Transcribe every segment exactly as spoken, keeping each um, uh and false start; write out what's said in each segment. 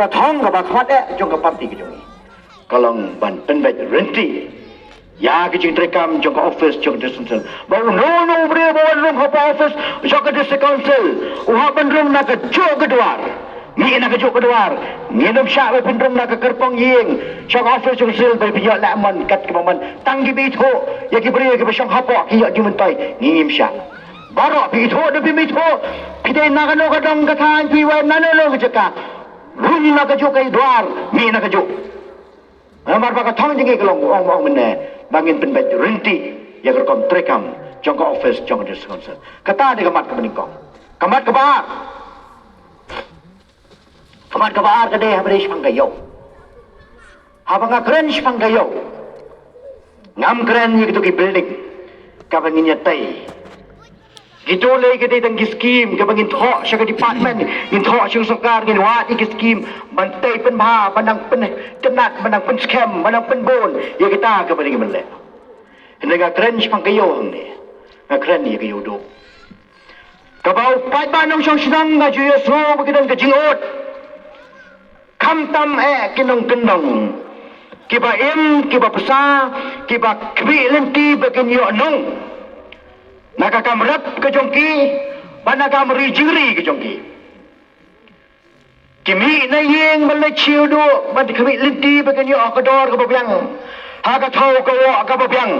Ka thong kaba khmat eh jong ka party ka jong ngi ka long ban pynbeit ryntih ïa ka jingtreikam jong ka office jong ka District Council. Ba uno uno u briew ba wan rung hapoh office jong ka District Council u hap ban rung na kajuh ka dwar. Ngi na kajuh ka dwar. Ngin ym shah ban pynrung na ka kyrpong ïing jong ka office jong ka Council ban pynïoh lehmon kat kaba mon. Tang kiba ithuh ïa ki briew kiba shong hapoh ki ïoh jingmyntoi. Ngi ngim shah. Baroh phi ithuh da phim ithuh. Phi dei na kano ka dong ka thaiñ, phi wan na kano ka jaka, rung na kajuh ka dwar, mih na kajuh. Namar ba ka thong jong ngi ka long, ong, ong mynne ba ngin pynbeit ryntih ïa ka rukom treikam jong ka office jong ka District Council. Kata dei ka mat kaba nyngkong. Ka mat kaba ar. Ka mat kaba ar ka dei haba dei shaphang ka ïew. Haba nga kren shaphang ka ïew, ngam kren ïa kito ki building kaba ngin ïa tei. Kito lei ka dei tang ki skim kaba ngin thoh sha ka department, ngin thoh sha ka sorkar, ngin wad ïa ki skim ban tei pynbha, ban nang pyntynnat, ban nang pynskhem, ban nang pynbun ïa kita kaba dei ngin leh. Hynrei nga kren shaphang ka ïew hangne, nga kren ïa ka ïew duh. Kaba u paidbah nongshong shnong nga ju ïohsngew ba ki don ka jingud. Khamtam eh ki nongkyndong kiba im, kiba bsa, kiba khmih lynti ba kin ïoh nong na ka kam rep ka jong ki bad na ka kam ri jingri ka jong ki. Ki mih na ïing ban leit siew duh, ban khmih lynti ba kin ïoh ha ka dor kaba biang, ha ka thew ka woh kaba biang.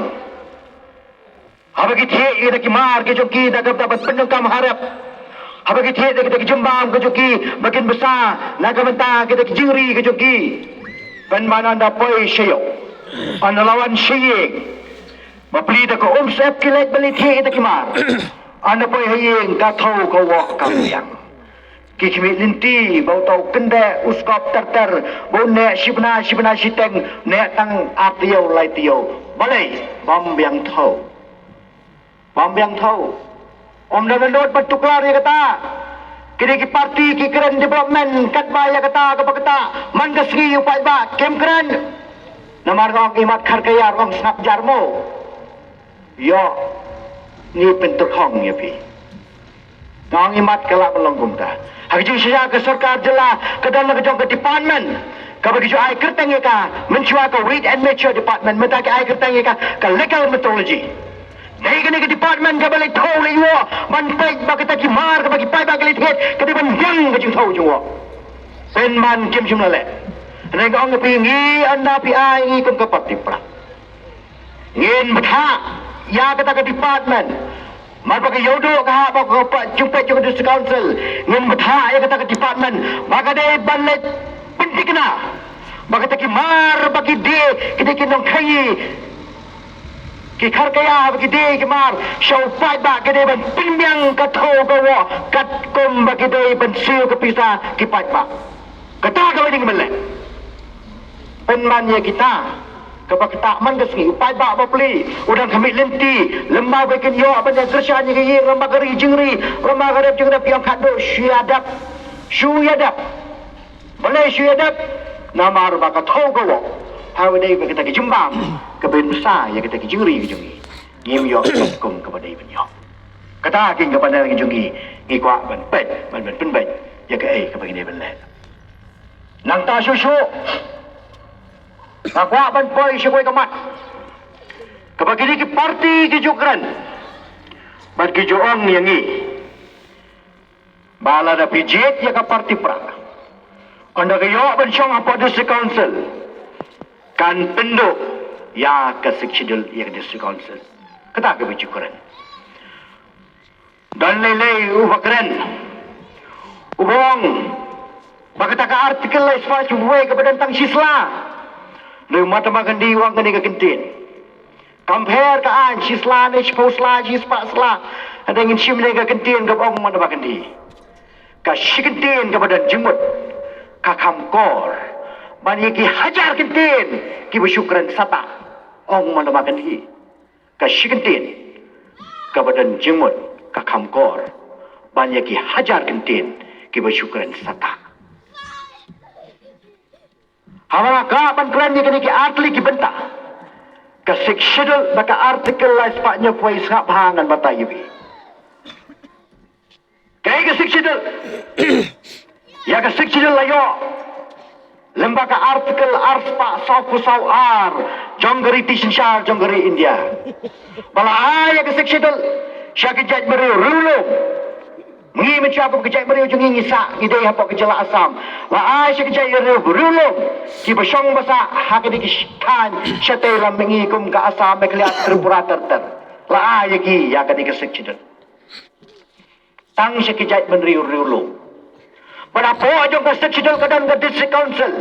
Haba ki thied ïa kita ki mar ki jong ki na ka bynta ban pyndonkam ha rep. Haba ki thied ïa kita ki jingbam ki jong ki ba kin bsa na ka bynta kita ki jingri ki jong ki. Pynban ynda poi sha ïew, ynda la wan sha ïing, bapli da ka umsyep ki leit ban leit thied ïa kita ki mar. Ynda poi ha ïing ka thew ka woh ka biang. Ki khmih lynti ba uto u kyndeh u skop ter ter, ba u neh shibna shibna shiteng, neh tang ar taïew lai taïew. Balei? Bym biang thew. Bym biang thew. Ym don dohnud ban tuklar ïa kata. Kine ki party ki kren development katba ïa kata kaba kata. Man ka sngi u paidbah kim kren. Namar nga ong imat Kharkaiya, nga ong sngap jar mo. Ïoh, ngi pyntykhong ïa phi. Nga ong imat ka lah ban long kumta. Ha ka jingshisha ka sorkar jylla ka don la ka jong ka department kaba ki ju ai kyrteng ïa ka, mynshuwa ka Weight and Measure Department, mynta ki ai kyrteng ïa ka ka Legal Metrology. Dei kane ka department kaba leit thew leit woh ban peit ba kata ki mar kaba ki paidbah ki leit thied ka dei ban biang ka jingthew jingwoh. Pynban kim shym la leh. Hynrei nga ong ïa phi, ngi ynda phi ai ngi kum ka party Prah, ngin bthah ïa kata ka department. Mar ba ka ïew duh ka hap ha ka jingpeit jong ka District Council, ngin bthah ïa kata ka department ba ka dei ban leit pynthikna ba kata ki mar ba ki die, ki die ki nongkhaïi, ki Kharkaiya ba ki die ki mar sha u paidbah, ki dei ban pynbiang ka thew ka woh katkum ba ki dei ban siew ka pisa ki paidbah. Kata kaba dei ban leh. Pynban ïa kita kaba kata man ka sngi u paidbah bapli u dang khmih lynti lem bad ba kin ïoh ban ïa kyrshan ïa ka ïing lem bad ka ri jingri lem bad ka rep jingrep, ïa khatduh shu ïa dep, shu ïa dep. Balei shu ïa dep? Namar ba ka thew ka woh ha u dei ba kita ki jingbam kaba ïa bsa ïa kita ki jingri ki jong ngi. Ngim ïoh kum kaba dei ban ïoh. Kata kin kaba dei ki jong ngi, ngi kwah ban peit, ban, ban pynbeit ïa kaei kaba ngi dei ban leh. Nangta shuh shuh nga kwah ban poi sha kawei ka mat kaba kine ki party ki ju kren bad ki ju ong ïa ngi ba lada phi jied ïa ka party Prah, ynda ka ïoh ban shong hapoh District Council, kan pynduh ïa ka Sixth Schedule ïa ka District Council. Kata kaba ju kren. Don lei lei uba kren, uba ong ba kata ka Article lai spah hynñiew phew wei kaba don tang shi sla. Hynrei u Mahatma Gandhi u ong kane ka kyntien. Compare ka aiñ, shi sla ne shiphew sla, shispah sla. Hynrei ngin shim ne ka kyntien kaba ong u Mahatma Gandhi. Ka shi kyntien kaba don jingmut ka kham kor ban ïa ki hajar kyntien kiba shu kren sata, ong u Mahatma Gandhi. Ka shi kyntien kaba don jingmut ka kham kor ban ïa ki hajar kyntien kiba shu kren sata. Haba nga kwah ban kren ïa kine ki artylli ki bynta, ka Sixth Schedule bad ka Article lai spah hynñiew phew wei, sngap bha ngan batai ïa phi. Kaei ka Sixth Schedule? Ïa ka Sixth Schedule la ïoh Lyngba ka article arspah sawphew saw ar jong ka riti synshar jong ka ri India, ba la ai ïa ka Sixth Schedule sha ki jaitbynriew riewlum. Ngi mynta kum ka jaitbynriew jong ngi, ngi sah, ngi dei hapoh ka jylla Assam. La ai sha ki jaitbynriew riewlum kiba shong ba sah ha kine ki thaiñ shatei lam, ngi kum ka Assam, Meghalaya, Tripura, ter ter. La ai ïa ki ïa kane ka Sixth Schedule. Tang sha ki jaitbynriew riewlum. Bad hapoh jong ka Sixth Schedule ka don ka District Council.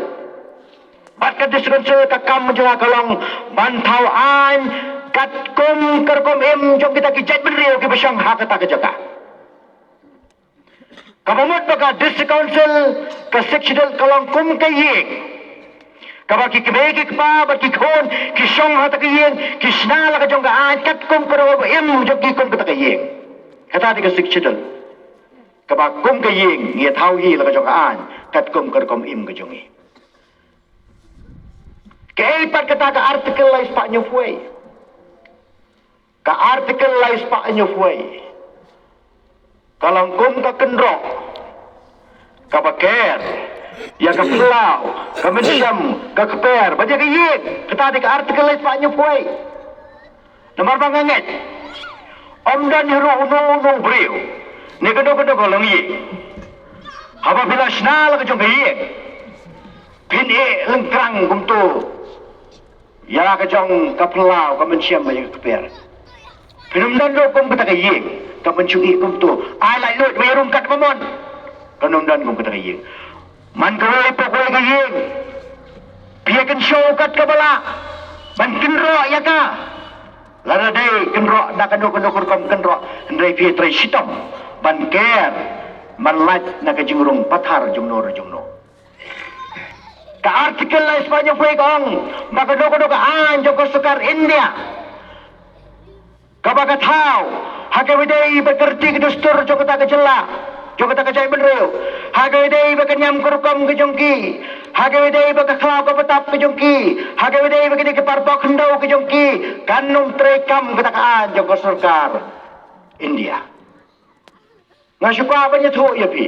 Bad ka District Council ka kam jong ka ka long ban thaw aiñ katkum ka rukom im jong kita ki jaitbynriew kiba shong ha kata ka jaka. Kaba mut ba ka District Council, ka Sixth Schedule ka long kum ka ïing kaba ki kmie ki kpa bad ki khun ki shong ha kata ka ïing, ki shna la ka jong ka aiñ katkum ka rukom im jong ki kum kata ka ïing. Kata dei ka Sixth Schedule. Kaba kum ka ïing ngi thaw hi la ka jong ka aiñ katkum ka rukom im ka jong ngi. Kaei pat kata ka article lai spah hynñiew phew wei? Ka article lai spah hynñiew phew wei ka long kum ka kynroh kaba ker ïa ka phyllaw, ka mynsiem, ka kper bad ïa ka ïing. Kata dei ka article lai spah hynñiew phew wei. Namar ba nga ngeit, ym don hi ruh uno uno u briew ne kano kano ka longïing, haba phi la shna la ka jong ka ïing, phin ïeh lyngkrang kumto ïa la ka jong ka phyllaw, ka mynsiem bad ïa ka kper. Phin ym don ruh kum kata ka ïing, ka mynsiem kumto. Ai laitluid ba ïarum kat ba mon, kan ym don kum kata ka ïing. Man kawei pa kawei ka ïing, phi ïa kynshew kat kaba lah ban kynroh ïa ka. Lada dei kynroh na kano kano ka rukom kynroh, hynrei phi trei shitom ban ker, ban lait na ka jingrung pathar jongno re jongno. Ka article lai spah hynñiew phew wei ka ong ba kano kano ka aiñ jong ka sorkar India kaba ka thaw, ha kaba ïadei bad ka riti ka dustur jong kata ka jylla, jong kata ka jaitbynriew, ha kaba ïadei bad ka niam ka rukom ka jong ki, ha kaba ïadei bad ka khlaw ka btap ka jong ki, ha kaba ïadei bad kine ki parabok khyndew ka jong ki, kan ym treikam kata ka aiñ jong ka sorkar India. Nga shu kwah ban ïathuh ïa phi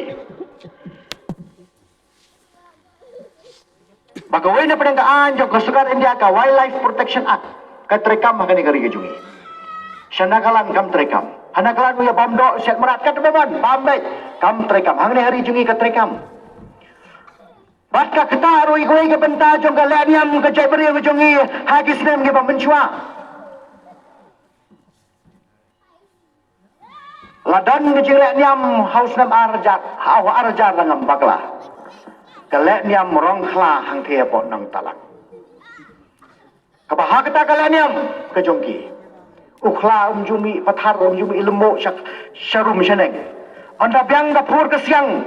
ba kawei na pdeng ka aiñ jong ka sorkar India, ka Wildlife Protection Act, ka treikam ha kane ka ri ka jong ngi. Sha Nagaland kam treikam. Ha Nagaland u ïa bam doh siat mrad katba mon, bam beit, kam treikam. Hangne ha ri jong ngi ka treikam. Bad ka ktah ruh ïa kawei ka bynta jong ka lehniam ka jaitbynriew ka jong ngi ha ki snem kiba mynshuwa. La don ka jinglehniam ha u snem ar hajar, ha u ar hajar da ngam bakla. Ka lehniam Rongkhla hangthie hapoh Nongtalang. Kaba ha kata ka lehniam ka jong ki, u khla um ju mih pathar, um ju mih lymboh sha, sha rum sha neng. Ynda biang ka phur ka siang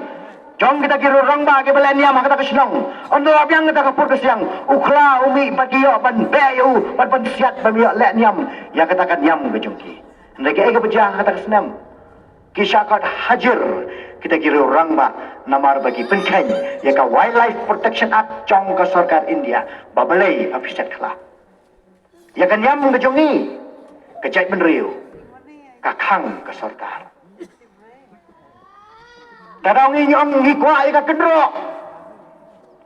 jong kita ki rangbah kiba lehniam ha kata ka shnong, ynda biang kata ka phur ka siang, u khla u mih bad ki ïoh ban beh ïa u, bad ban siat ban ïoh lehniam ïa kata ka niam ka jong ki. Hynrei kaei kaba jia ha kata ka snem? Ki shah kot hajir kita ki rangbah namar ba ki pynkheiñ ïa ka Wildlife Protection Act jong ka sorkar India, ba balei phi siat khla ïa ka niam ka jong ngi, ka jaitbynriew, ka khang ka sorkar. Te dang ngi ong ngi kwah ïa ka kynroh,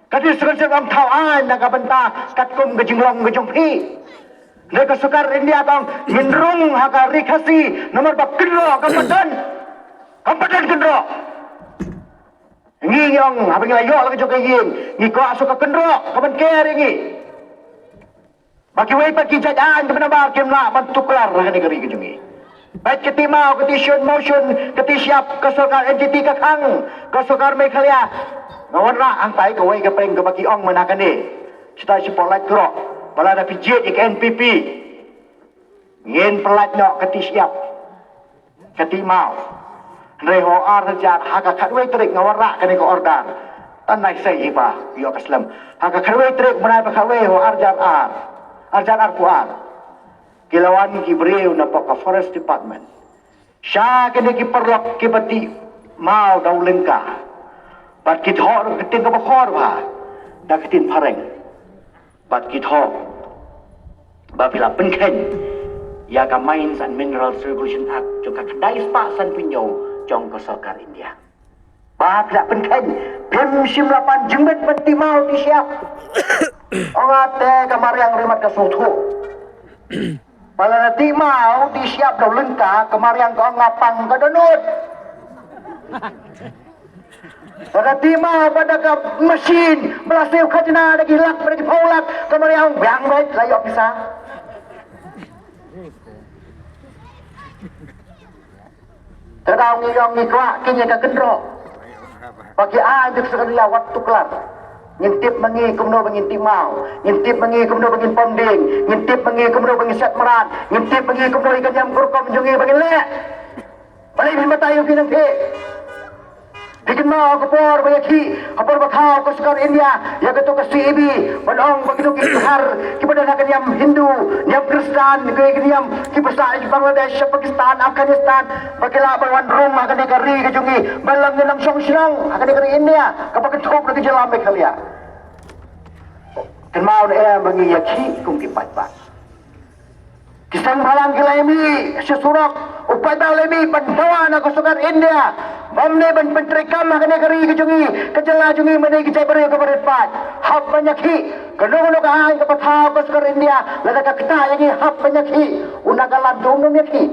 ka dei sngewsih ban thaw aiñ na ka bynta katkum ka jinglong ka jong phi. Hynrei ka sorkar India ka ong ngin rung ha ka ri Khasi namar ba kynroh kam pat don. Kam pat don kynroh. Ngi ong haba ngi la ïoh la ka jong ka ïing, ngi kwah shuh ka kynroh ka ban ker ïa ngi. Ba kiwei pat ki jait aiñ kiba nabar kim lah ban tuklar ha kane ka ri ka jong ngi. Bad kata maw, kata shun maw shun, kata shyiap ka sorkar N G T ka khang, ka sorkar Meghalaya. Nga wanrah hangtai kawei ka pdeng kaba ki ong mynta kane. Shisha shu pynlait kynroh ba lada phi jied ïa ka N P P, ngin pynlait noh kata shyiap, kata maw. Hynrei ha u ar hajar, ha ka khatwei tarik nga wanrah kane ka order. Tang nai sei hi ba ïoh ka slem. Ha ka khatwei tarik bnai ba khatwei ha u ar hajar ar, ar hajar arphew ar, ki la wan ki briew na pok ka Forest Department sha kine ki paralok kiba tih maw da u lyngka. Bad ki thoh ruh ka ktien kaba khor bha, da ka ktien phareng. Bad ki thoh ba phi la pynkheiñ ïa ka Mines and Minerals Regulation Act jong ka khyndai spah sanphew hynñiew jong ka sorkar India. Ba phi la pynkheiñ, phim shym la pan jingmut ban tih maw tih shyiap. Ong nga te ka mariang rimat ka sngewthuh. Ba lada tih maw tih shyiap da u lyngka, ka mariang ka ong nga pang ka dohnud. Lada tih maw ba da ka machine ba la siew khajna da ki lak ba da ki phew lak, ka mariang biang beit la ïoh pisa. Te daw ngi ong ngi kwah kine ka kynroh ba ki ai dik sekali ïa wat tuklar. Ngin tip ma ngi kumno ba ngin tih maw, ngin tip ma ngi kumno ba ngin pom dieng, ngin tip ma ngi kumno ba ngin set mrad, ngin tip ma ngi kumno ïa ka niam ka rukom jong ngi ba ngin leh. Balei phin batai ïa u phi nang phi? Phi kynmaw ha ka por ba ïakhih, ha por ba thaw ka sorkar India ïa kato ka C A B, ban ong ba kito ki Khar kiba don ha ka niam Hindu, niam Khristan, ki niam kiba sah ïa ki Bangladesh, Pakistan, Afghanistan, ba ki lah ban wan rung ha kane ka ri ka jong ngi, ba lada ngi nang shong shnong ha kane ka ri India kaba kynthup da ka jylla Meghalaya. Kynmaw ne em ba ngi ïakhih kum ki paidbah. Ki seng bhalang ki la mih sha surok, u paidbah la mih ban dawa na ka sorkar India ba ym dei ban pyntreikam ha kane ka ri ka jong ngi, ka jylla jong ngi, ba dei ki jaitbynriew kiba rit paid. Hap ban ïakhih, kano kano ka aiñ kaba thaw ka sorkar India, lada ka ktah ïa ngi hap ban ïakhih. U Nagaland to um ïakhih.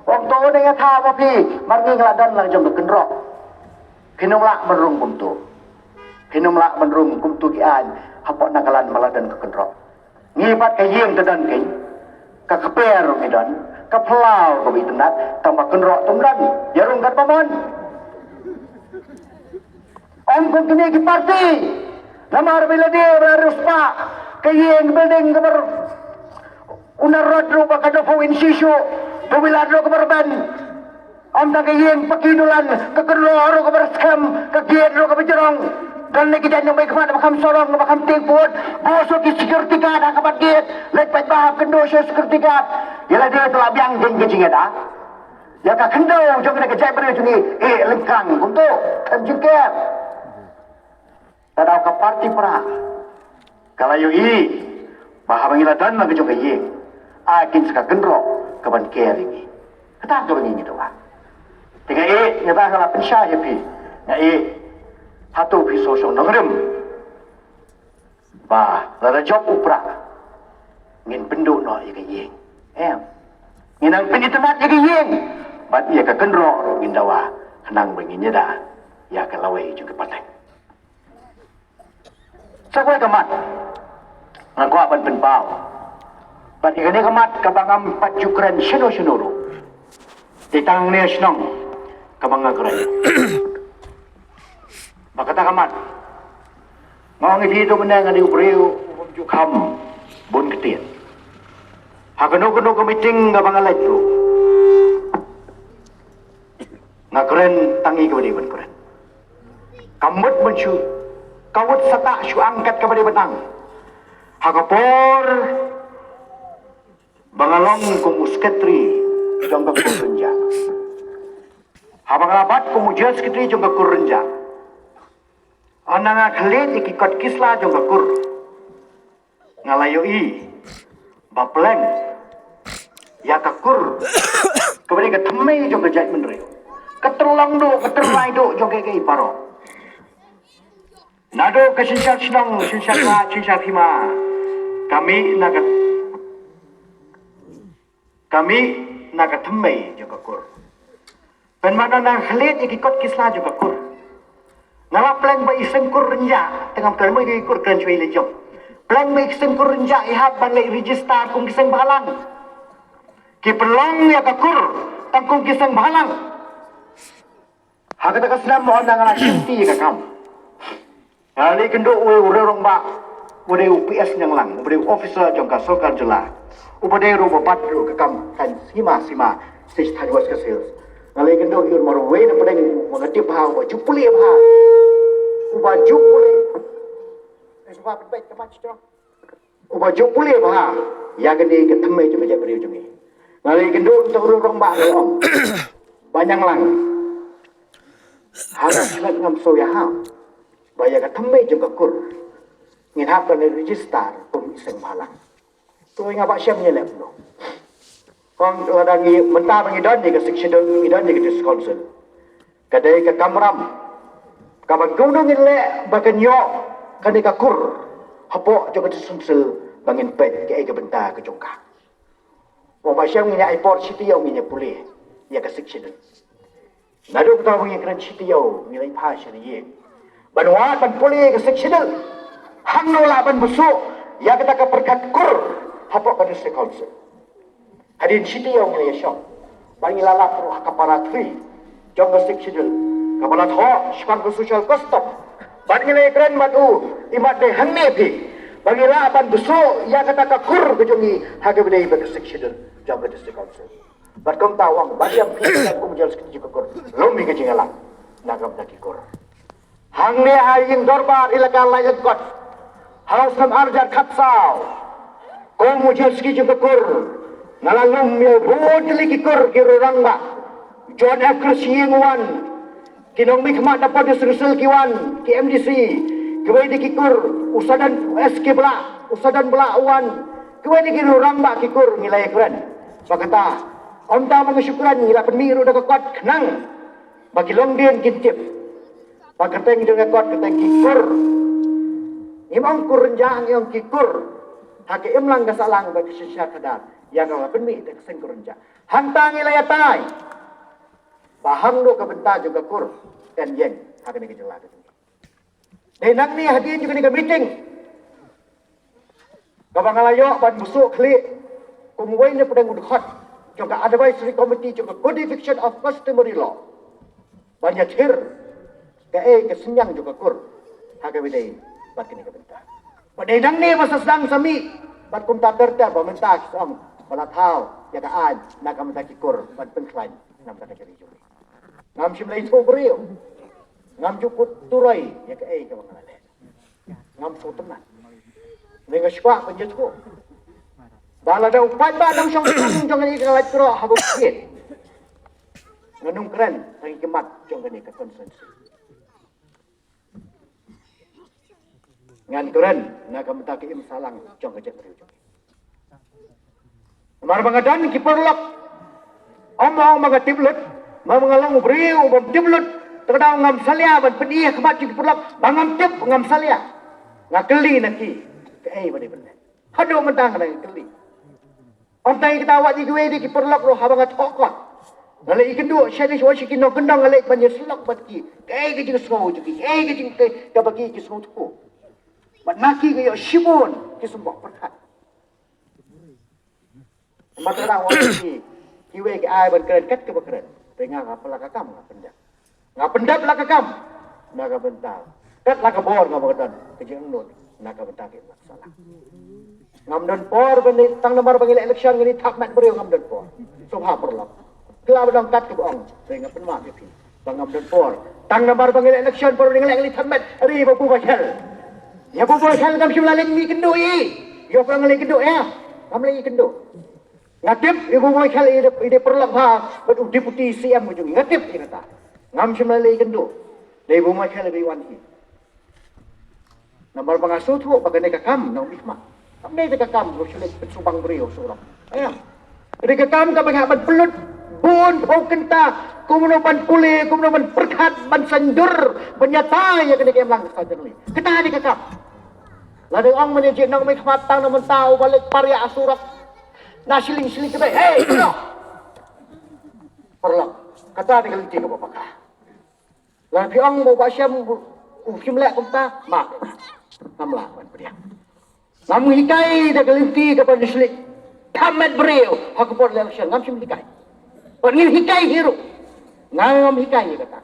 Ong to u dang ïathaw ma phi, mar ngi ngi la don la jong ka kynroh. Phin ym lah ban rung kumto. Phin ym lah ban rung kumto ki aiñ hapoh Nagaland ba la don ka kynroh. Ngi pat ka ïing te don kein, ka kper ruh ngi don, ka phyllaw ruh ba itynnad, tang ba kynroh te ym don. Ïa rung katba mon. Ong kum kine ki party, namar ba la dei ba la riewspah, ka ïing building kaba u narod ruh ba ka dei phew inch shuh, dei ba la dei kaba rben. Ym tang ka ïing paki dulan, ka kynroh ruh kaba skhem, ka gate ruh kaba jrong. Don ne ki jait nongmihkhmat ba kham sarong, ba kham tieng pud, buh shuh ki security guard ha kaba gate, leit paidbah hap kynduh shuh security guard. Ïa lade te la biang jing ka jingïada. Ïa ka khyndew jong kane ka jaitbynriew jong ngi, eh, lyngkang kumto, khlem jingker. Te daw ka party Prah ka la ïohi ba haba ngi la don la ka jong ka ïing, ai kin sa ka kynroh kaban ker ïa ngi. Kata kaba ngi ngi dawa. Te nga ïeh, nga ba nga la pynshai ïa phi. Nga ïeh, hato phi sngewsih nongrim ba lada jop u Prah ngin pynduh noh ïa ka ïing? Em. Ngin nang pynitynnad ïa ka ïing bad ïa ka kynroh ruh ngin dawa, khnang ba ngin ïada ïa ka lawei jong ka pateng. Sa kawei ka mat nga kwah ban pynpaw. Bad ïa kane ka mat kaba ngam pat ju kren shano shano ruh. Te tang ne shnong kaba nga kren. Ba kata ka mat, nga ong ïa phi, to mynne nga dei u briew u bym ju kham bun ktien. Ha kano kano ka meeting kaba nga leit ruh, nga kren tang ïa kaba dei ban kren. Ka mut ban shu, ka mut sa tah shu ang kat kaba dei ban ang. Ha ka por ba nga long kum u sekretari jong ka kur Rynjah. Haba nga la bat kum u general secretary jong ka kur Rynjah, haba nga khleh ïa ki kot ki sla jong ka kur, nga la ïohi ba pleng ïa ka kur kaba dei ka thymmei jong ka jaitbynriew, ka tyrlong duh, ka tyrlai duh jong kiei kiei baroh. Naduh ka synshar shnong, synshar khlad, synshar hima, ka mih na ka, ka mih na ka thymmei jong ka kur. Pynban nga khleh ïa ki kot ki sla jong ka kur, nga la pleng ba i seng kur Rynjah, te ngam kren mo ïa ki kur, kren shuwa ïa la jong. Pleng ba i seng kur Rynjah i hap ban leit register kum ki seng bhalang. Ki pynlong ïa ka kur tang kum ki seng bhalang. Ha kata ka snem mo nga la shimti ïa ka kam. Nga la ïakynduh uwei u rangbah, u dei u P S Nonglang, u dei u officer jong ka sorkar jylla, u dei ruh uba bat ruh ka kam kan sima sima, State Highway Council. Nga la ïakynduh ïa u marwei na pdeng u, nga tip bha uba ju pule bha, uba ju pule. Eh, shuwa pynbeit ka mic, strong. Uba ju pule bha ïa kane ka thymmei jong ka jaitbynriew jong ngi. Nga la ïakynduh ïa u rangbah, nga ong, Bah Nonglang, ha ka shnong ngam sngewthuh ïa ha ba ïa ka thymmei jong ka kur ngin hap ban register kum i seng bhalang. To nga ba shem ïa lem no. Kong lada ngi mynta ba ngi don ïa ka Sixth Schedule, ngi don ïa ka District Council, ka dei ka kamram Kaba kumno ngin leh ba kan ïoh kane ka kur hapoh jong ka District Council ba ngin peit kaei ka bynta ka jong ka. Ba ma shem ngin ïa ai por shi taïew ngin ïa pule ïa ka Sixth Schedule. Naduh mynta ba ngin kren shi taïew ngin ïa phah sha ïing. Ban wad ban pule ïa ka Sixth Schedule. Hangno lah ban bsuh ïa kata ka pyrkhat kur hapoh ka District Council. Hadien shi taïew ngin ïa shong. Ba ngin ïa lap ruh ha ka para three jong ka Sixth Schedule kaba la thoh shaphang ka social custom. Ba ngin ïa kren bad u, imat dei hangne phi. Ba ngin lah ban bsuh ïa kata ka kur ka jong ngi ha kaba ïadei bad ka Sixth Schedule jong ka District Council. Bad kumta u ong ba ïa phi kum u Jel Seki jong ka kur. Lum ïa ka jingïalang na ka bynta ki kur. Hangne ha ïing dorbar Elaka Laitlangkot ha u snem arhajar khatsaw, kum u Jel Seki jong ka kur, nga la lum ïa bun tylli ki kur, ki rangbah. John F Khyrshing u wan, ki nongmihkhmat na District Council ki wan, ki M D C, kiwei de ki kur, u Sadan, S K Blah, u Sadan Blah u wan, kiwei de ki rangbah ki kur ngi la ïakren. Ba kata, ym tang ba ngi shu kren, ngi la pynmih ruh da ka kot khnang ba ki longdien kin tip. Ba kyrteng jong ka kot kyrteng ki kur. Ngim ong kur rynjah, ngi ong ki kur. Ha ka imlang ka sahlang bad ka synshar khadar, ïa kaba pynmih da ka seng kur rynjah. Hangta ngi la ïatai ba hangno ka bynta jong ka kur kan ïeng ha kane ka jylla ka jong ngi. Dei nangne hadien jong kane ka meeting kaba nga la ïoh ban bsuh khlieh kum uwei na pdeng u dkhot jong ka Advisory Committee jong ka Codification of Customary Law ban ïathir kaei ka synñiang jong ka kur ha kaba ïadei bad kane ka bynta. Ba dei nangne ba sa sdang sa mih bad kumta ter ter ba mynta ki sa ong ba la thaw ïa ka aiñ na ka bynta ki kur ban pynkhlaiñ na ka bynta ka ri jong ngi. Ngam shym la ïathuh briew. Ngam ju kut turoi ïa kaei kaba nga la leh. Ngam sngewtynnat. Nga shu kwah ban ïathuh ba lada u paidbah dang shong shnong jong kane ka Laitkroh haba u jied, ngan ym kren tang ïa ki mat jong kane ka constituency. Ngan kren na ka bynta ka imsahlang jong ka jaitbynriew jong ngi. Namar ba nga don ki paralok. Ym ong ba nga tip lut, namar ba nga long u briew u bym tip lut. Te ka daw ngam salia ban pyni ha khmat jong ki paralok ba ngam tip, ngam salia. Nga kylli na ki kaei ba dei ban leh. Haduh mynta nga dang kylli. Ym tang ïa kata, wat ïa kiwei de ki paralok ruh haba nga thoh kot, nga leit ïakynduh sha ki, sha ki nongkyndong, nga leit ban ïasyllok bad ki. Kaei ka jingsngew jong ki, kaei ka jing, kaei kaba ki, ki sngewthuh. Bad na ki nga ïoh shibun ki symboh pyrkhat. Namar kata nga ong ïa ki, kiwei ki ai ban kren kat kaba kren. Te nga, nga pynlong ka kam, nga pyndep. Nga pyndep la ka kam na ka bynta, kat la ka bor nga ba ka don ka jingangnud na ka bynta ka imlang sahlang. Ngam don por ban ïa, tang namar ba ngi leh election ngi thap met briew, ngam don por. Sngewbha paralok. Khlem ba don kat kaba ong, te nga pynmap ïa phi ba ngam don por. Tang namar ba ngi leh election, por ngi leh ngi thap met, ri ba buh ba khel. Ïa buh ba khel ngam shym la leit ïakynduh ïa i. Ïa ba ngi leit ïakynduh ïa, ngam leit ïakynduh. Nga tip i Bah Michael i dei, i dei paralok bha bad u Deputy C M ka jong ngi. Nga tip ïa kata. Ngam shym la leit ïakynduh. Dei Bah Michael ba i wan hi. Namar ba nga sngewthuh ba kane ka kam nongmihkhmat kam dei ka kam ba shu leit pynsumbang briew surok. Em. Kane ka kam kaba nga ban pynlut bun phew kynta, kumno ban pule, kumno ban pyrkhat, ban saiñdur, ban ïatai ïa kane ka imlang ka sa jong ngi. Kata dei ka kam. Lada ong mynne jied nongmihkhmat tang na mynta uba leit pariah surok. Na shilling shilling kaba, hei, paralok. Paralok. Kata dei ka lynti kaba paka. Lada phi ong ba u Bah Shem u shim leh kumta, ma. Ngam lah ban pdiang. Ngam hikai da ka lynti kaba nyngkong. Thamet briew ha ka por election ngam shim hikai. Ban ngin hikai hi ruh. Ngam hikai kata.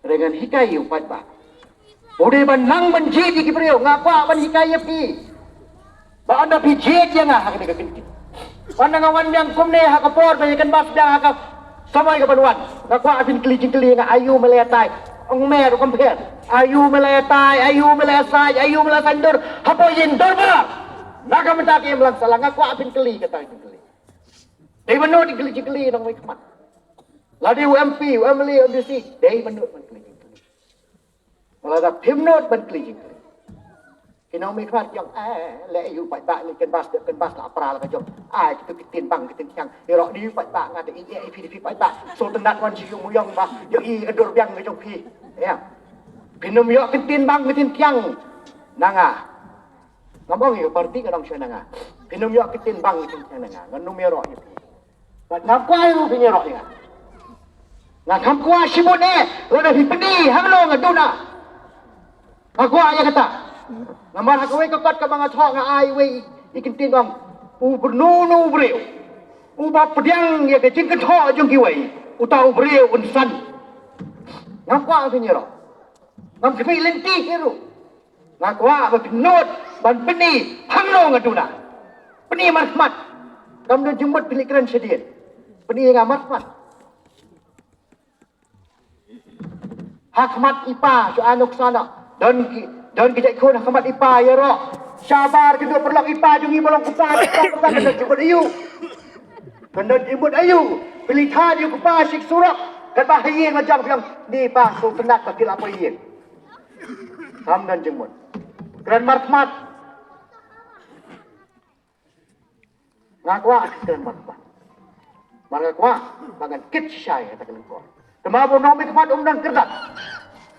Hynrei ngan hikai ïa u paidbah. U dei ban nang ban jied ïa ki briew, nga kwah ban hikai ïa phi. Ba ynda phi jied ïa nga ha kane ka kynti, ynda nga wan biang kumne ha ka por ba ïa canvass biang ha ka samoi ka ban wan, nga kwah phin kylli jingkylli ïa nga, aïu me la ïatai? Ong me ruh kam pher. Aïu me la ïatai? Aïu me la ïasaid? Aïu me la saiñdur hapoh ïing dorbar? Na ka bynta ka imlang sahlang nga kwah phin kylli kata ka jingkylli. Dei ban nud ban kylli jingkylli nongmihkhmat. Lada u M P, u M L A, u M D C, dei ban nud ban kylli jingkylli. Lada phim nud ban kylli jingkylli, ki nongmihkhmat ki ong, eh, leh ïa u paidbah, leh canvass, canvass la pra la ka jong. Ai, kito ki ktien bang, ki ktien thiang. Ïaroh dei u paidbah, nga te i, i, i phi, i phi paidbah. Sngewtynnat wan sha u ïong ba ïohi ka dur biang ka jong phi. Ïa. Phin ym ïoh ktien bang ktien thiang na nga. Ngam ong ïa ka party, nga ong shuwa na nga. Phin ym ïoh ktien bang ktien thiang na nga. Ngan ym ïaroh ïa phi. Bad ngam kwah ruh phin ïaroh ïa nga. Nga kham kwah shibun eh, lada phi pyni hangno nga duna. Nga kwah ïa kata. Namar ha kawei ka kot kaba nga thoh nga ai iwei i kyntien, ong, u briew, uno uno u briew uba pdiang ïa ka jingkynthoh jong kiwei, uta u briew un san. Ngam kwah phin ïaroh. Ngam khmih lynti hi ruh. Nga kwah ba phin nud ban pyni hangno nga duna. Pyni markhmat. Kam don jingmut phi leit kren shadien. Pyni nga markhmat. Ha khmat i pa, shu ai nuksa noh. Don ki, don ki jait khun ha khmat i pa ïaroh. Shabar ki dei paralok i pa jong ngi ba long kpa, kpa, kpa, kan don jingmut aïu. Kan don jingmut aïu. Phi leit thaw ïa u kpa sha surok. Katba ha ïing la jong phi ong, ni pa, sngewtynnat ba phi la poi ïing. Kam don jingmut. Kren markhmat. Nga kwah ki kren markhmat. Mar nga kwah ba ngan kit shisha ïa kata ka lyngkor. Te ma ba u nongmihkhmat um don kyrdan.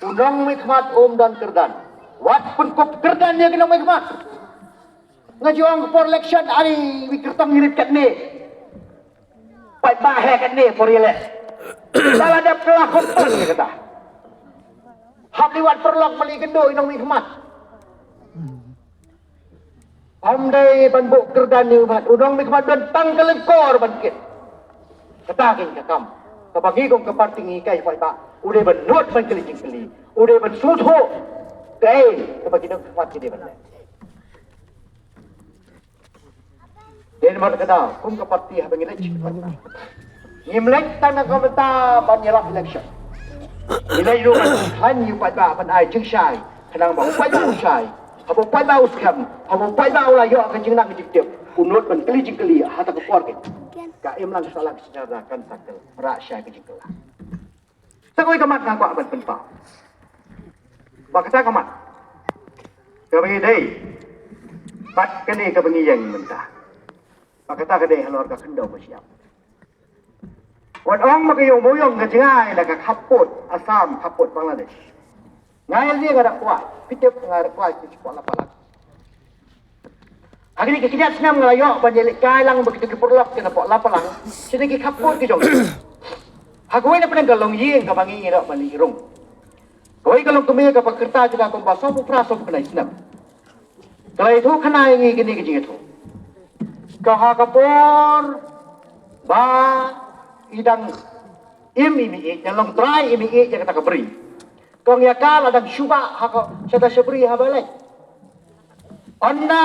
U nongmihkhmat um don kyrdan. Wat pynkup kyrdan ïa ki nongmihkhmat. Nga ju ong por election, ari wi kyrtong ngi rit katne. Paidbah heh katne por ïaleh. Te la dep kylla khot ïa kata. Hap li wat paralok, mali kynduh i nongmihkhmat. Ym dei ban buh kyrdan ïa u mat, u nongmihkhmat don tang ka lyngkor ban kit. Kata kein ka kam kaba ngi kum ka party ngi hikai paidbah. U dei ban nud ban kylli jingkylli, u dei ban sngewthuh kaei kaba ki nongmihkhmat ki dei ban leh. Dei namar kata kum ka party haba ngi leit, ngim leit tang na ka bynta ban ïalap election. Ngi leit ruh ban khlaiñ ïa u paidbah, ban ai jingshai. Khnang ba u paidbah u shai, haba u paidbah u skhem, haba u paidbah u la ïoh ka jingnang ka jingtip, u nud ban kylli jingkylli ha kata ka por. Ka imlang sahlang ka sñiawda kan sa kylla, rah shai ka jingkylla. Sa kawei ka mat nga kwah ban pynpaw ba kata ka mat kaba ngi dei, bad kane kaba ngi ïeng mynta, ba kata ka dei halor ka khyndew ba shyiap. Wat ong ba ka ïoh mawïong ka jngai na ka khappud Assam, khappud Bangladesh. Nga ïa nga da kwah, phi tip nga da kwah ki spah Lapalang. Ha kine ki khyndiat snem nga la ïoh ban ïalehkai lang bad kito ki paralok ki na pdeng Lapalang, shane ki khappud ki jong. Ha kawei na pdeng ka longïing kaba ngi ïoh ban ïarung. Kawei ka longkmie kaba kyrta jong ka kumba sawphew phra sawphew khyndai snem. Ka la ïathuh khana ïa ngi kine ki jingïathuh. Ka ha ka por ba i dang im i mih ïeit, i dang long trai i mih ïeit ïa kata ka bri, ka ong ïa ka la dang shu bah ha ka shata sha bri haba leit. Ynda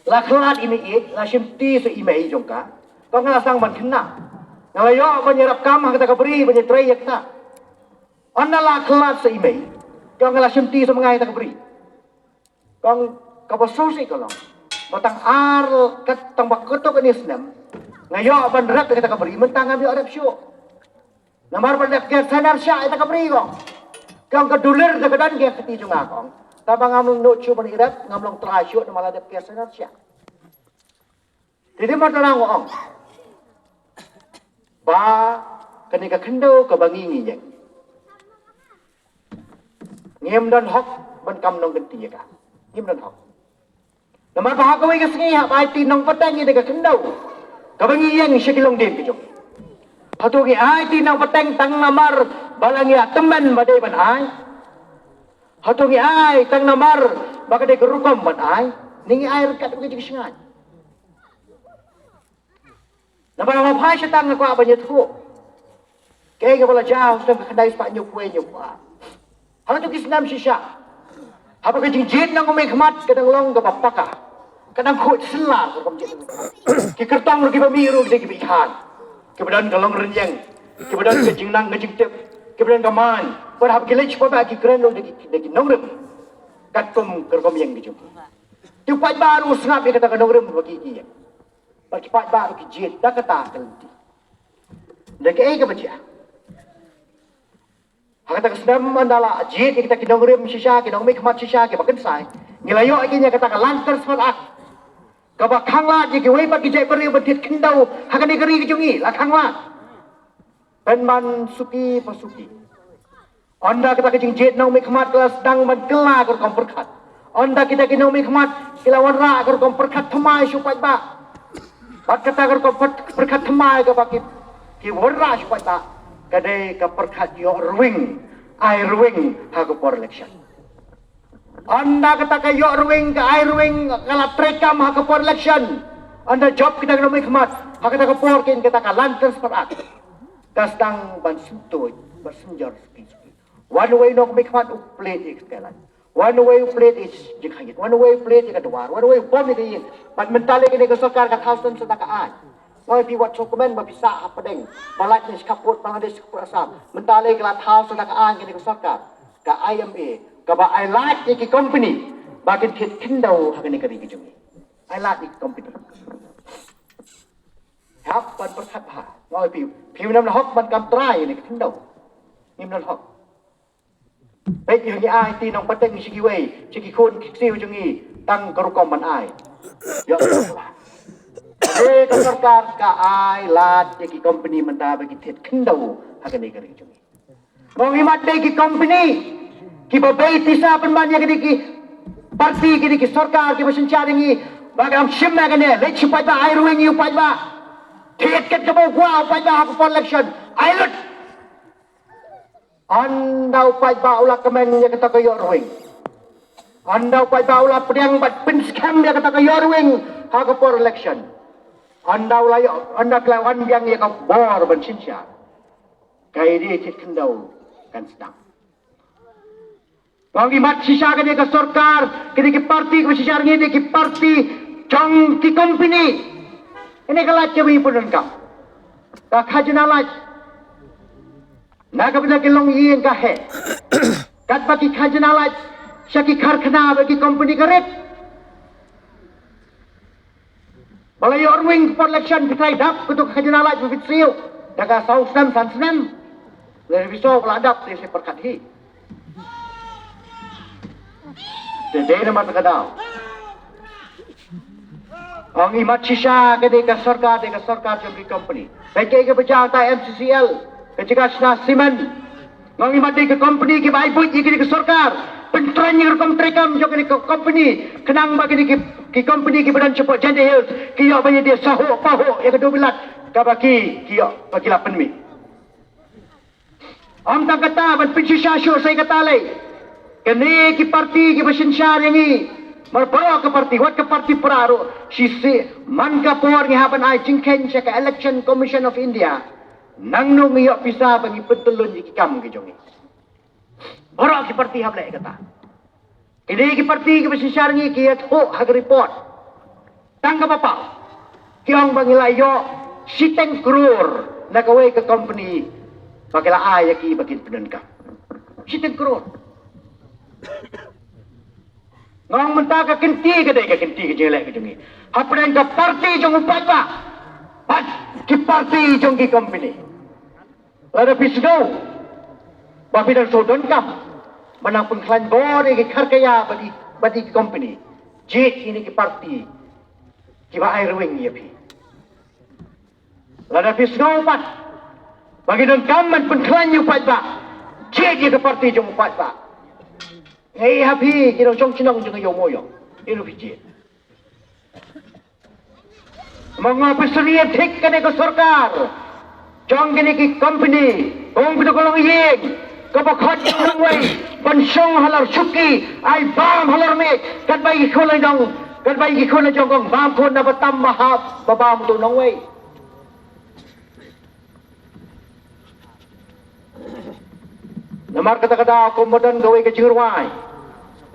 la khlad i mih ïeit, la shim ti sa i mei jong ka, ka ong nga la sdang ban khynnah. Nga la ïoh ban ïarap kam ha kata ka bri ban ïatrei ïa kata. Ynda la khlad sa i mei, ka ong nga la shim ti sa ma nga ïa kata ka bri. Ka ong kaba suk sih ka long ba tang ar kat, tang ba katto katne snem nga ïoh ban rep ïa kata ka bri, mynta ngam ïoh rep shuh. Namar ba dep ker sainar shah ïa kata ka bri, ka ong. Ka ong ka dulir da ka don ka kti jong nga, ka ong. Tangba ngam nud shuh ban ïarep, ngam long trai shuh namar la dep ker sainar shah. Te dei ma tang nga ong ba kane ka khyndew kaba ngi ngi ïeng, ngim don hok ban kam nongkynti ïa ka. Ngim don hok. Namar ba ha kawei ka sngi hap ai ti nongpateng ïa ka khyndew kaba ngi ïeng sha ki longdien ki jong. Hato ngi ai ti nongpateng tang namar ba la ngi ïa tymmen ba dei ban ai? Hato ngi ai tang namar ba ka dei ka rukom ban ai? Ne ngi ai ryngkat bad ka jingshngaiñ? Namar haba phai shatang nga kwah ban ïathuh kaei kaba la jia ha u snem khyndai spah hynñiewphew wei hynñiewphew ar. Ha kito ki snem shisha, haba ka jingjied nongmihkhmat ka dang long kaba paka, ka dang khuid sla ka rukom jied nongmihkhmat. Ki kyrtong ruh kiba mih ruh ki dei kiba ïeit, kiba don ka longrynïeng, kiba don ka jingnang ka jingtip, kiba don ka main. Bad haba ki leit shapoh ba ki kren ruh da ki, da ki nongrim katkum ka rukom ïeng ka jong ki. Te u paidbah ruh u sngap ïa kata ka nongrim ba ki, ki ïeng. Bad ki paidbah ruh ki jied da kata ka lynti. Da kaei kaba jia ha kata ka snem, ynda la jied ïa kita ki nongrim shisha, ki nongmihkhmat shisha kiba kynsai, ngi la ïoh ïa kata ka Land Transfer Act kaba khanglad ïa kiwei pat ki jaitbynriew ban thied khyndew ha kane ka ri ka jong ngi, la khanglad. Pynban suki pa suki. Ynda kata ka jingjied nongmihkhmat ka la sdang ban kylla ka rukom pyrkhat. Ynda kita ki nongmihkhmat ki la wanrah ka rukom pyrkhat thymmai sha u paidbah. Bad kata ka rukom pyr-, pyrkhat thymmai kaba ki, ki wanrah sha u paidbah, ka dei ka pyrkhat ïoh rwing, ai rwing ha ka por election. Ynda kata ka ïoh rwing, ka ai rwing, ka la treikam ha ka por election. Ynda jop kita ki nongmihkhmat ha kata ka por, kin kata ka Land Transfer Act ka sdang ban syntuid, ban synjor suki suki. Wan uwei u nongmihkhmat u plie ïa ka skylight. Wan uwei u plie ïa ka jingkhangit. Wan uwei u plie ïa ka duwar. Wan uwei u bom ïa ka ïing. Bad mynta lei kane ka sorkar ka thaw snem sha ka aiñ. Wan phi wat sngewkmen ba phi sah hapdeng ba lait ne sha ka pud Bangladesh, sha ka pud Assam. Mynta lei ka la thaw sha ka aiñ kane ka sorkar, ka I M A, kaba ai lad ïa ki company ba kin thied khyndew ha kane ka ri ka jong ngi. Ai lad ïa ki company. Hap ban pyrkhat bha. Wan phi, phim nang hok ban kam trai ïa kane ka khyndew. Phim nang hok. Peit ïa ngi ai ti nongpateng sha kiwei, sha ki khun ki ksiew jong ngi, tang ka rukom ban ai. Ïa, eh, ka sorkar ka ai lad ïa ki company mynta ba ki thied khyndew ha kane ka ri jong ngi. Mo ngi mat dei ki company kiba bei pisa pynban ïa kine ki party, kine ki sorkar kiba synshar ïa ngi, ba kam shim ïa kane, leit sha u paidbah, ai rwing ïa u paidbah. Thied kat kaba u kwah u paidbah ha ka por election. Ai lut. Ynda u paidbah u la kmen ïa kata ka ïoh rwing, ynda u paidbah u la pdiang bad pynskhem ïa kata ka ïoh rwing ha ka por election, ynda u la ïoh, ynda ka la wan biang ïa ka bor ban synshar, ka ïadei thied khyndew kan sdang. Ba ngi mat shisha kane ka sorkar, kine ki party kiba synshar ngi dei ki party jong ki company. Kane ka lad kaba ngi pyndonkam, ka khajna lad na ka bynta ki longïing ka heh. Katba ki khajna lad sha ki karkhana bad ki company ka rit. Ba la ïoh rwing ka por election, phi trai dap kato ka khajna lad ba phi siew da ka saw snem san snem. Lada phi sngew ba la dap te sa pyrkhat hi. Te dei namar kata ka daw. Ong i mat shisha ka dei ka sorkar, dei ka sorkar jong ki company. Peit kaei kaba jia ta M C C L, ka jaka shna cement. Nga ong i mat dei ka company kiba ai buit ïa kine ki sorkar, pyntreikam ïa ka rukom treikam jong kine ki company, khnang ba kine ki, ki company kiba don shapoh Jaintia Hills ki ïoh ban ïadei sahuh pahuh ïa ka dewbilat kaba ki, ki ïoh ba ki la pynmih. Ym tang kata, ban pynshisha shuh sa ïa kata lei, kine ki party kiba synshar ïa ngi, mar baroh ka party, wat ka party Prah ruh, shisha man ka por ngi hap ban ai jingkheiñ sha ka Election Commission of India. Nangno ngi ïoh pisa ba ngi pyntyllun ïa ki kam ki jong ngi? Baroh ki party hap leh kata. Kine ki party kiba synshar ngi ki ïathuh ha ka report. Tang kaba paw, ki ong ba ngi la ïoh shiteng klur na kawei ka company ba ki la ai ïa ki ba kin pyndonkam. Shiteng klur. Nga ong mynta ka kynti ka dei ka kynti ka jingleh ka jong ngi hapdeng ka party jong u paidbah bad ki party jong ki company. Lada phi sngew ba phi dang shu donkam ban nang pynkhlaiñ bor ïa ki kharkhaia bad i, bad i ki company, jied ïa kine ki party kiba ai rwing ïa phi. Lada phi sngew pat ba ngi donkam ban pynkhlaiñ ïa u paidbah, jied ïa ka party jong u paidbah. Ngi ïa phi ki nongshong shnong jong ka ïew Mawïong, ïa phi jied. Ma nga pynshai thik kane ka sorkar jong kine ki company, ong kito ka longïing kaba khot nongwei ban shong halor shuki, ai bam halor miej, katba i khun la jong, katba i khun la jong kong bam khun na ba tam ba hap ba bam to nongwei. Namar kata ka daw kum ba don kawei ka jingrwai.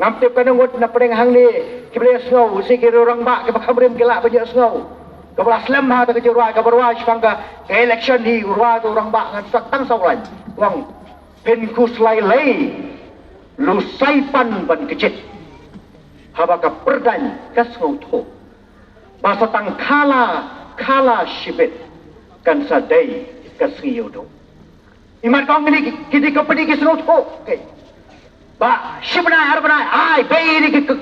Ngam tip ka nongut na pdeng hangne kiba la ïohsngew, shi ki rangbah kiba kham rim ki lah ban ïohsngew. Kaba la slem ha kata ka jingrwai, kaba rwai shaphang ka election hi, u rwai u rangbah ngan sak tang saw lain. U ong, phin khuslai lei, lusai pan ban kjit. Haba ka pyrdain ka sngewthuh ba sa tang khala, khala shibit kan sa dei ka sngi ïewduh. I mat ka ong kine ki, kine ki company ki sngewthuh, okay. Ba shi bnai ar bnai ai bei ïa kine ki,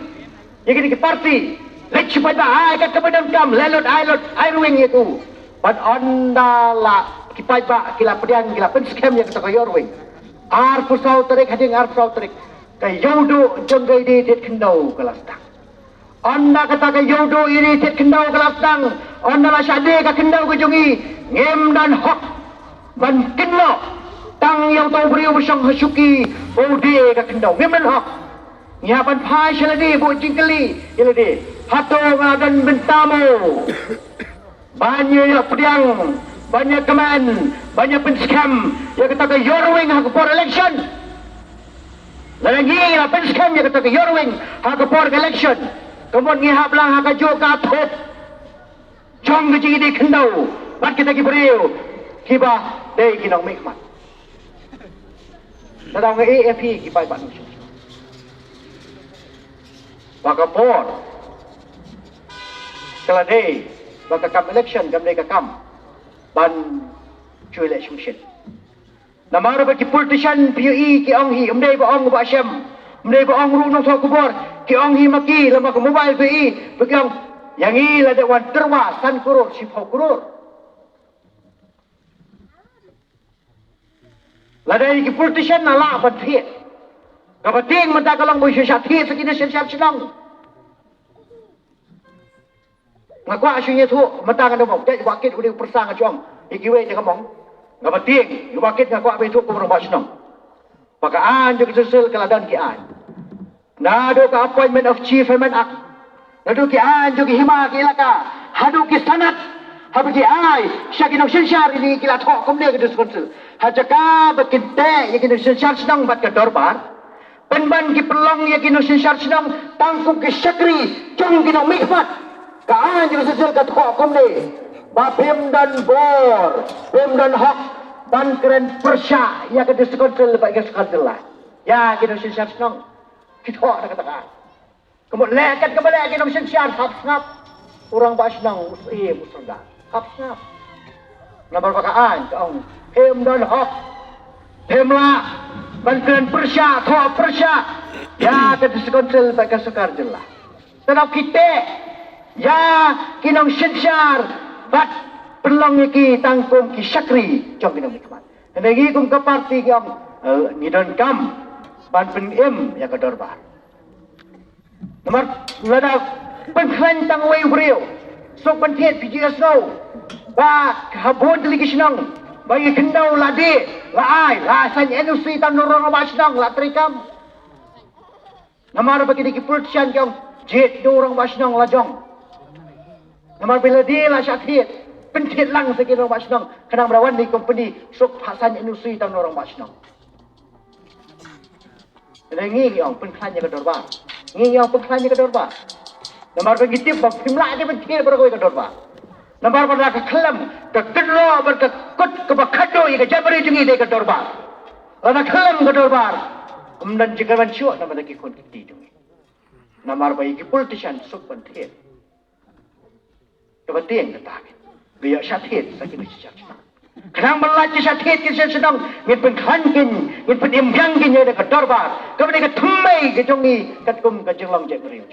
ïa kine ki party. Leit sha paidbah, ai kat kaba donkam, leh lut, ai lut, ai rwing ïa u. Bad ynda la ki paidbah ki la pdiang, ki la pynskhem ïa kata ka ïoh rwing, Arphew saw tarik, hadien arphew saw tarik, ka ïewduh jong ka ïadei thied khyndew ka la sdang. Ynda kata ka ïewduh ïadei thied khyndew ka la sdang, ynda la shah die ka khyndew ka jong ngi, ngim don hok ban kynnoh tang ïa uto u briew ba shong ha shuki ba u die ka khyndew. Ngim don hok. Ngi hap ban phai sha lade, buh jingkylli ïa lade, hato nga don bynta mo ban ïa ïa pdiang, ban ïa kmen, ban ïa pynskhem ïa kata ka Ïorwing ha ka por election? Lada ngi la pynskhem ïa kata ka Ïorwing ha ka por election, ka mut ngi hap lang ha kajuh ka thup jong ka jingïadei khyndew bad kita ki briew kiba dei ki nongmihkhmat. Lada nga ïa phi ki paidbah nongshun, ba ka por ka la dei, ba ka kam election kam dei ka kam ban shu leh sngewsih. Namar ba ki politician phi ïohi ki ong hi, ym dei ba ong u Bah Shem, ym dei ba ong ruh u nongthoh khubor, ki ong hi ma ki, lem bad ka mobile phi ïohi ba ki ong, ïa ngi la dep wan tyrwa san klur shiphew klur. Lada ïa ki politician la lah ban thied, kaba tieng mynta ka long ba shu shah thied sa ki nongshynshar shnong. Nga kwah shu ïathuh mynta, nga dang mong, ïa i Bah Kit u dei u pyrsa, nga shu ong ïa kiwei te ka mong. Kaba tieng i Bah Kit nga kwah ban ïathuh kum u rangbah shnong ba ka aiñ jong ka Council ka la don ki aiñ. Naduh ka Appointment of Chief Hynmen Act, naduh ki aiñ jong ki hima ki elaka, haduh ki sanad, haba ki ai sha ki nongsynshar ïa ki, ki la thoh kumne ka District Council. Ha jaka ba kin teh ïa ki nongsynshar shnong bad ka dorbar, pynban ki pynlong ïa ki nongsynshar shnong tang kum ki shakri jong ki nongmihkhmat. Ka aiñ jong ka Council ka thoh kumne ba phim don bor, phim don hok ban kren pyrshah ïa ka District Council bad ka Sorkar Jylla. Ïa ki nongsynshar shnong ki thoh da kata ka aiñ. Ka mut leh kat kaba leh ki nongsynshar, hap sngap u rangbah shnong, u syiem, u sordar, hap sngap. Namar ba ka aiñ ka ong phim don hok, phim lah ban kren pyrshah, thoh pyrshah ïa ka District Council bad ka Sorkar Jylla. Te nang ki teh ïa ki nongsynshar bad pynlong ïa ki tang kum ki shakri jong ki nongmihkhmat. Hynrei ngi kum ka party ki ong, eh, ngi donkam ban pynim ïa ka dorbar. Namar lada pynkhlaiñ tang uwei u briew, suk pynthied, phi ju ïohsngew ba ha bun tylli ki shnong ba ïa ki khyndew la die, la ai, la saiñ N O C tang na u rangbah shnong, la treikam. Namar ba kine ki politician ki ong jied na u rangbah shnong la jong. Namar ba la die la shah thied, pynthied lang sa ki rangbah shnong, khnang ba wan ïa ki company suk phah saiñ N O C tang na u rangbah shnong. Hynrei ngi ngi ong pynkhlaiñ ïa ka dorbar. Ngi ngi ong pynkhlaiñ ïa ka dorbar. Namar ba ngi tip ba phim lah de ban thied baroh kawei ka dorbar. Namar ba la ka khlem ka kynroh bad ka kut kaba khatduh ïa ka jaitbynriew jong ngi dei ka dorbar. La ka khlem ka dorbar, ym don jingkyrmen shuh namar da ki khun ki kti jong ngi. Namar ba ïa ki politician suk ban thied. Kaba tieng kata, ba ïoh shah thied sa ki nongshynshar shnong. Khnang ban lait ki shah thied ki nongshynshar shnong, ngin pynkhlaiñ kin, ngin pynim biang kin ïa ka dorbar kaba dei ka thymmei ka jong ngi katkum ka jinglong jaitbynriew.